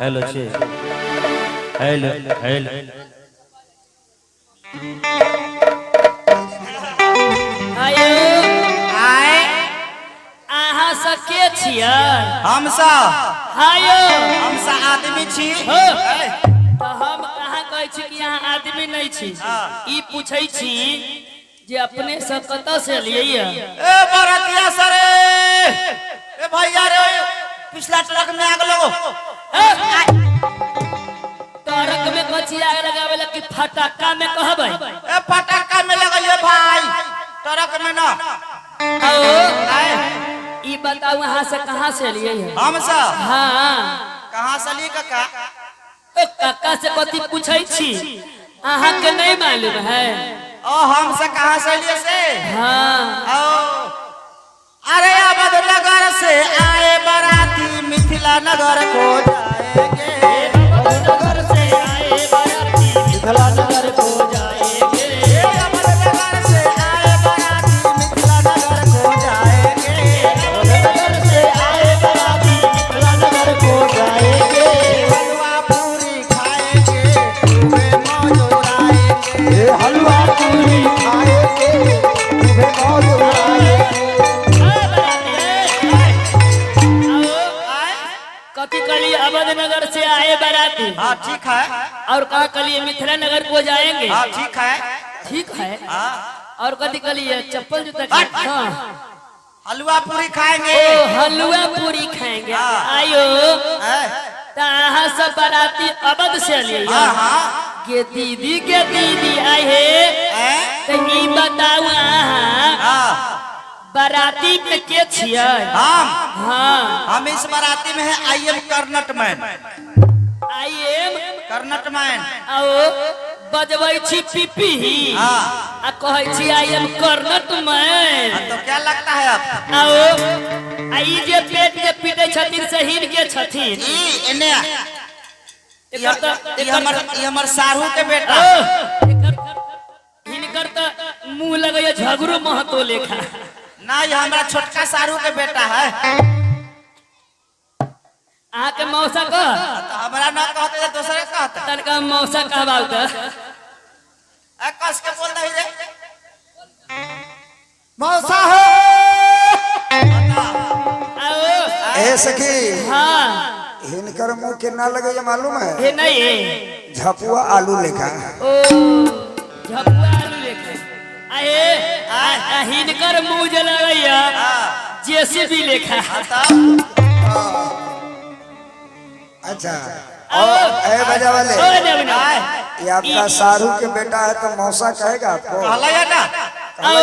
Hello छे hello hello आयो। आए। अहाँ सब के छियै? हमसब। आयो। हमसब आदमी छी। हो, तऽ हम कहाँ कहै छी कि अहाँ आदमी नहि छी? ई पूछै छी जे अपने सब कतऽ से एलियै ये? ए बरतिया सर, ए भैया रे, पिछला ट्रक में आग लगो। ट्रक में कथी आग लगावे ला कि फटाका में कहबै? ए फटाका में लगइए भाई, ट्रक में ना। आओ। आए। ई बताउ, अहाँ से कहाँ से एलियै ये? हमसब। हाँ। कहाँ से ली काका? ओ काका से कथी पूछै छी? अहाँ के नहीं मालूम है? ओ हमसे कहाँ से लिए से? हाँ। ओ अरे अवध नगर से आए बाराती, मिथिला नगर को जाएंगे। नगर से आए बाराती, मिथिला नगर को जाएंगे। अवध नगर से आए बाराती, मिथिला नगर को जाएंगे। नगर से आए बाराती, मिथिला नगर को जाएंगे। हलवा पूरी खाएंगे, खूबे मौज उड़ाएंगे। हलवा पूरी खाएंगे, खूबे मौज उड़ाएंगे। कथी कहलिए? अवध नगर से आए बाराती। हाँ, ठीक है। और कहा कहलिए, मिथिला नगर को जाएंगे? हाँ, ठीक है। ठीक है। हाँ। और कथी कहलिए, चप्पल जूता के? हाँ। हलवा पूरी खाएंगे। ओ हलवा पूरी खाएंगे। हाँ। आयो। हैं? त अहाँ सब बाराती अवध से एलियै? हाँ हाँ। के दीदी, के दीदी आए हे। हैं? त ई बताउ, अहाँ बाराती में के छियै? हम? हाँ। हम इस बाराती में है I am cornet man. I am cornet man. आओ, बजबै छी पिपही आ कहै छी I am cornet man. तो क्या लगता है आप? आओ, आ ई जे पेट जे पीटै छथिन से हिनके छथिन? ई एने आ। ई एकर तऽ ई हमर ई हमर साढ़ू के बेटा। ओ, हिनकर तऽ मुंह लगैया झगड़ू महतो लेखा। ना, ये हमारा छोटका साढ़ू के बेटा है। अहाँके मौसा कह। तो हमरा ना कहते तो दूसरे कहते। तनका मौसा कहबाउ तऽ। ए, कस के बोल दही रे। मौसा हो। आओ। ए सखी। हाँ। हिनकर मुंह के ना लगे ये मालूम है? हे नहीं हे। झपुआ आलू लेखा। ओ झपुआ आलू लेखा आए आ हिनकर मुंह जे लगैया जेसीबी लेखा। तब अच्छा और ए बजा वाले। ओ देवना। ये आपका सारू के बेटा है तो मौसा कहेगा आपको। कहला या ना? आओ,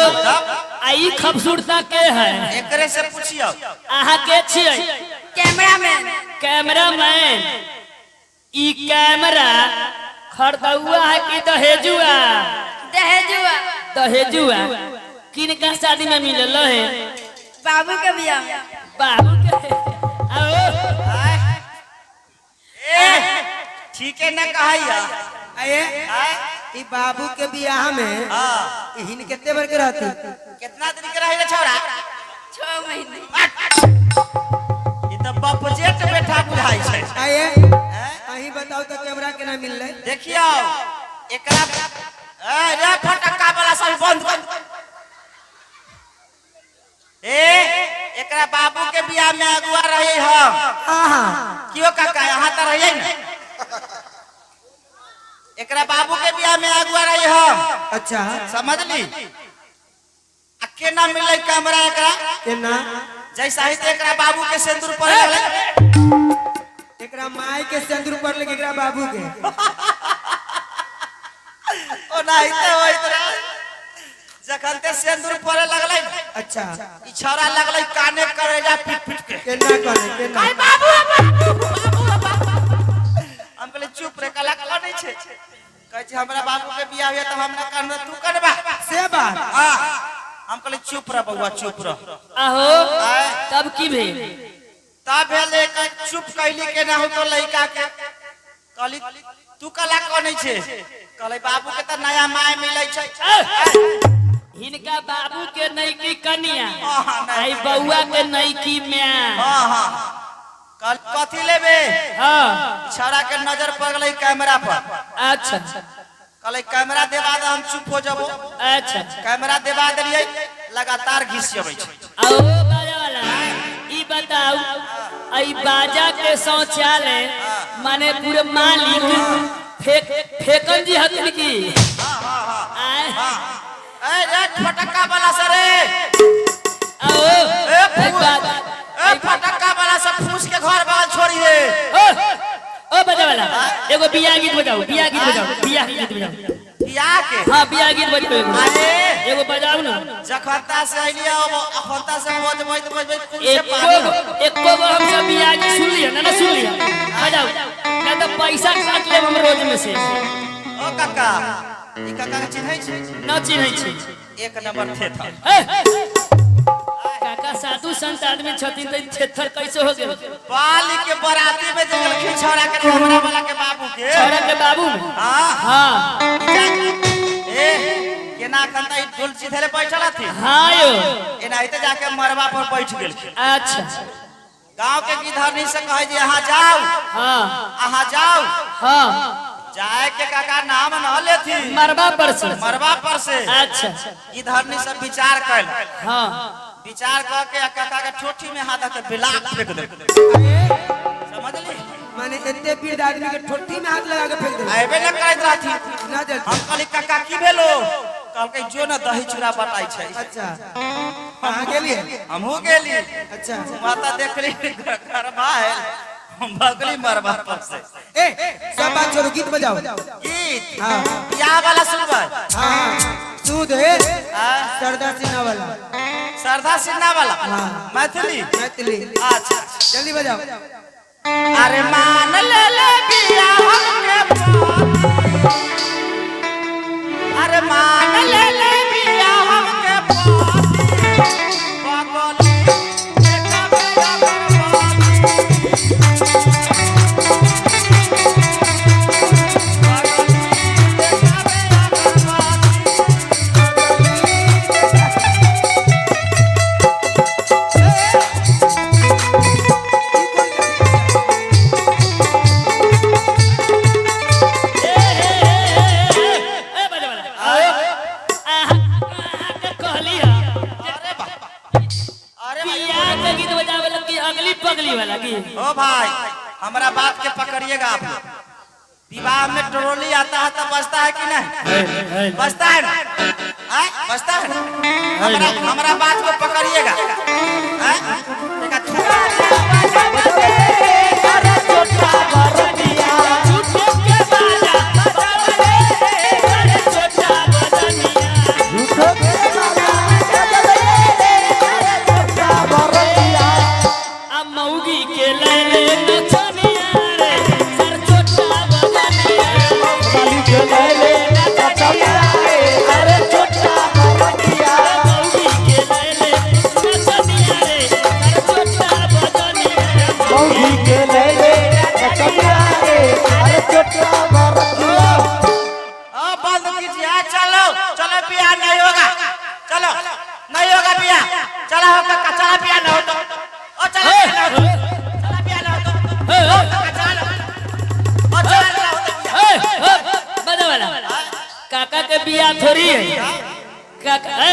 आ ई खूबसूरता के है? एकरे से पूछियो। अहाँ के छियै? कैमरामैन। कैमरामैन। ई कैमरा खरीदुआ है कि दहेजुआ? दहेजुआ। दहेजुआ। किनका शादी में मिलल है? बाबू के बियाह में। बाबू के। आओ। ए ठीक है ना कहाइया? आये, ई बाबू के बियाह में हिन कितने बार के रहती? कितना दिन के रही छोरा? 6 महीने। ई तो बपजेट बैठा बुझाई छै। आये, अहीं बताओ तो कैमरा केना मिललै? देखियो एकरा, ए रे फटक्का वाला सब बंद कर। ए एकरा बाबू के बियाह में अगुआ रही हम। आहा। क्यों काका, यहाँ तो रहिए ना? एकरा बाबू के बियाह में अगुआ रही हम। अच्छा। समझली? आ केना मिललै कैमरा एकरा? केना? जैसा ही तो एकरा बाबू के सिंदूर पड़ गेलै। एकरा माई के सिंदूर पड़ले कि एकरा बाबू के? ओनाहिते होइत रहे। जखन ते सिंदूर पड़े लगलै, ई छौड़ा लगलै काने करेजा पीट पीट के। केना करे, केना? बाबू बाबू बाबू बाबू। हम कहले चुप रे, कला कला नहीं छे। कहै छै हमरा बाबू के बियाह होइए तऽ हम ना कानबे, तू कनबा? से बात? हाँ, हम कहले चुप रह बउआ, चुप रह। आहो। आय। तब की भेल? तब भेल एक चुप कैली के ना हो तो लड़का के कहली तू कला कनै छे? कहले बाबू के तऽ नया माय मिलै छै। हिनका बाबू के नैकी कनिया, हाँ, नहीं। आई बउआ के नैकी म्या। हाँ हाँ, कल कथी लेबे? हाँ। छौड़ा के नजर पड़ गेलै कैमरा पर। अच्छा। कहलै कैमरा देबा दे, हम चुप हो जबो। अच्छा। कैमरा देबा देलियै, लगातार घिसियबै छै। आओ बाजा वाला, ई बताऊ आई बाजा के शौचालय माने पूरे मालिक फेकन जी हथिन की? आए। ए रे फटक्का वाला सर रे। आओ ए एक बात। ए फटक्का वाला सब फूस के घर बगल छोड़ी दे। ओ ओ बाजा वाला, एगो बियाह गीत बजाओ, बियाह गीत बजाओ, बियाह गीत बजाओ। बियाह के? हाँ, बियाह गीत बजाओ एगो। अरे एगो बजाओ ना। जखनता से अइलियै अब अखनता से बजबैत बजबैत खून से एको पानी। एको गो हम सब बियाह गीत सुन लिया ना, ना सुन लिया, बजाओ ना तो पैसा काट लेब हम रोज में से। ओ काका, ई काका के चिन्है छी? ना चिन्है छी। एक नंबर थेथर। हे, काका साधु संत आदमी छथिन त थेथर कैसे हो गेल? बाली के बराती में जे गेलखिन छौड़ा के हमरा वाला के बाबू के। छौड़ा के बाबू में? हाँ। हाँ। ए केना कंता ई ढोल सीधे बैठल हथिन। हाँ यो। एनाहिते जाके मरबा पर बैठ गेलखिन। अच्छा। गांव के गिधरनी से कहे जे यहाँ जाओ। हाँ। अहाँ जाओ। हाँ। जाए के काका नाम न लेथिन। मरबा पर से। मरबा पर से। अच्छा। गिधरनी सब विचार कैल। हाँ। विचार करके काका के ठोठी में हाथ के बिलाक फेंक दे। समझली? माने एते वृद्ध आदमी के ठोठी में हाथ लगा के फेंक दे। आबे न करैत रहथिन। ना जल्दी। हम कहली काका की भेलो? कहलकै जो न दही चूड़ा बटाई छै। अच्छा, अहाँ गेलियै? हमहू गेली। अच्छा। माता देखली गरबा आयल, हम भगली मरबा पर से। ए सब बात छोड़ो, गीत बजाओ। गीत? हाँ। बियाह वाला सुनबै? हाँ सूद है सरदा सिन्हा वाला। सरदा सिन्हा वाला? हाँ। मैथिली? मैथिली। अच्छा जल्दी बजाओ। अरे मान ले ले बियाह के पति, अरे मान ले ले बियाह के पति, बगली देखबे अगरबत्ती, बगली देखबे अगरबत्ती। ए बाजा वाला, अहाँ के कहली ह अरे बा, अरे भाई। बियाह के गीत बजावे लगी अगली पगली वाला की। ओ भाई हमारा बात के पकड़िएगा आप लोग। विवाह में ट्रोली आता है तब बजता है कि नहीं? बजता है ना? आय, बजता है ना? हमारा हमारा बात को पकड़िएगा। आय, देखा झूठे के बाजा बजावे अरे छोटा बजनिया। आ मौगी के लैले नचनिया रे सर छोटा बजनिया। मौगी के लैले नचनिया रे सर छोटा बजनिया। ओ बंद कीजिए। आ, चलो चलो बियाह नहीं होगा, चलो नहीं होगा बियाह। चला हो काका, चला बियाह नहीं हो तो। ओ चला बियाह नहीं हो तो। चला बियाह नहीं हो तो। ओ काका चला। ओ चला नहीं हो तो बियाह। ए, ए, बजा वाला काका के बियाह थोड़ी है काका। ए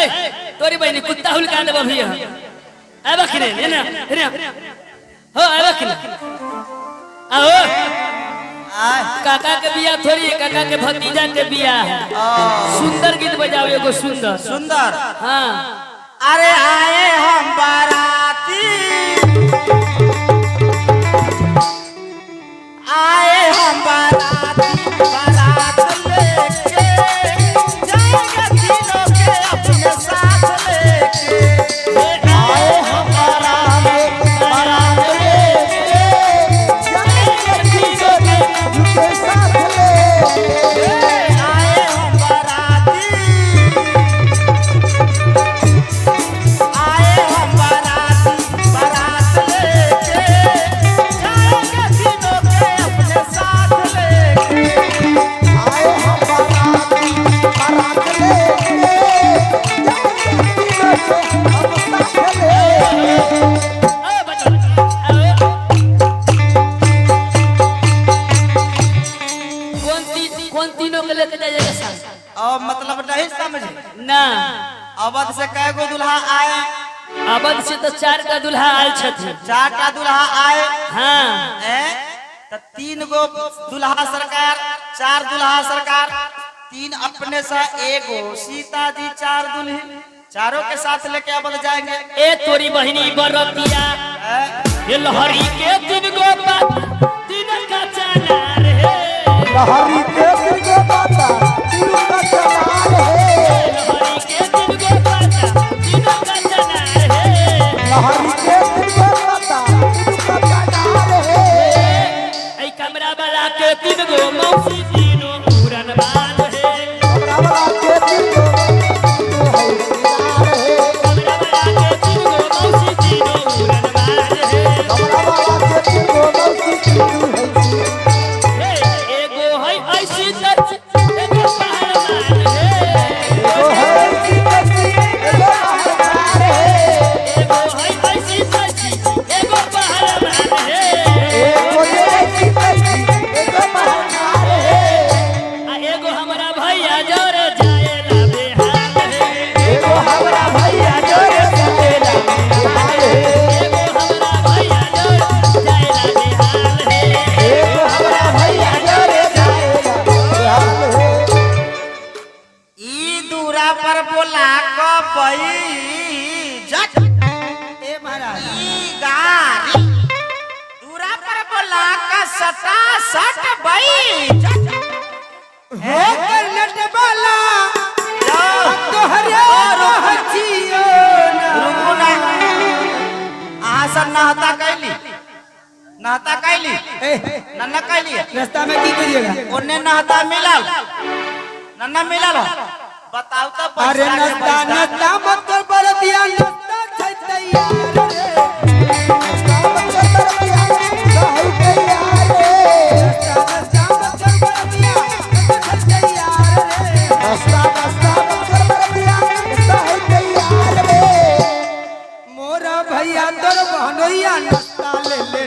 तोरी बहनी कुत्ता हुलका देब अभी। आबा खिने ने ने हो आबा खिने आओ। आय। काका के बियाह थोड़ी है, काका के भतीजा के बियाह है। सुंदर गीत बजाओ एगो सुंदर सुंदर। हाँ। अरे आए हम बाराती, आए हम बाराती, बारात लेके जाएंगे तीनों के अपने साथ लेके। आए हम बारात, बारात लेके जाएंगे तीनों के झूठे साथ लेके। आए हम बाराती, आए हम बाराती, बारात। उन तीनों के लेके जाइएगा साथ। और मतलब नहीं समझे ना। अवध से कै गो दुल्हा आए? अवध से तो 4 का दुल्हा आयल छथिन। 4 टा दुल्हा आए। हाँ। तो 3 गो दुल्हा सरकार, 4 दुल्हा सरकार, 3 अपने से एगो सीता जी, 4 दुल्हन, चारों के साथ लेके अवध जाएंगे। ए तोरी बहिनी बरतिया ये लहरी के 3 गो पाता 3 का चनार है। लहरी के 3 गो पाता 3 का चनार है। लहरी के 3 गो पाता 3 का चनार है। लहरी के 3 गो पाता 3 का चनार है। ऐ कमरा वाला के 3 गो मौसी तीनों पूरन बाल है। कमरा वाला के 3 गो है है। कमरा वाला के 3 गो मौसी तीनों पूरन बाल है। कमरा वाला के 3 गो मौसी तीनों है। एगो है ऐसी दर्ज एगो पहलवान है। एगो है ऐसी दर्ज एगो पहलवान है। एगो है ऐसी दर्ज एगो पहलवान है। एगो ऐसी दर्ज एगो पहलवान है। आ एगो हमरा भैया जोरे जाएला बेहाल है। एगो हमरा भैया जोरे जाएला बेहाल है। एगो हमरा भैया जोरे जाएला बेहाल है। एगो हमरा भैया जोरे जाएला बेहाल है। ई दूरा पर बोला कबई जट ए महाराज ई गारी दूरा पर बोला क सटा सट बई जट। हे करनट वाला तोहरे रहचियो ना। रुकू ना, अहाँ सब नहता कैली, नहता कैली ए नन्ना कैली। रास्ता में की करिएगा? ओने नहता मिलल नन्ना मिलल बताओ तो। अरे नाश्ता नाश्ता मत कर बरतिया नाश्ता छै तैयार रे। नाश्ता मत कर बरतिया रहै तैयार रे। नाश्ता नाश्ता मत कर बरतिया नाश्ता छै तैयार रे। नाश्ता नाश्ता मत कर बरतिया रहै तैयार रे। मोरा भैया तोर बहनोइया नाश्ता ले ले।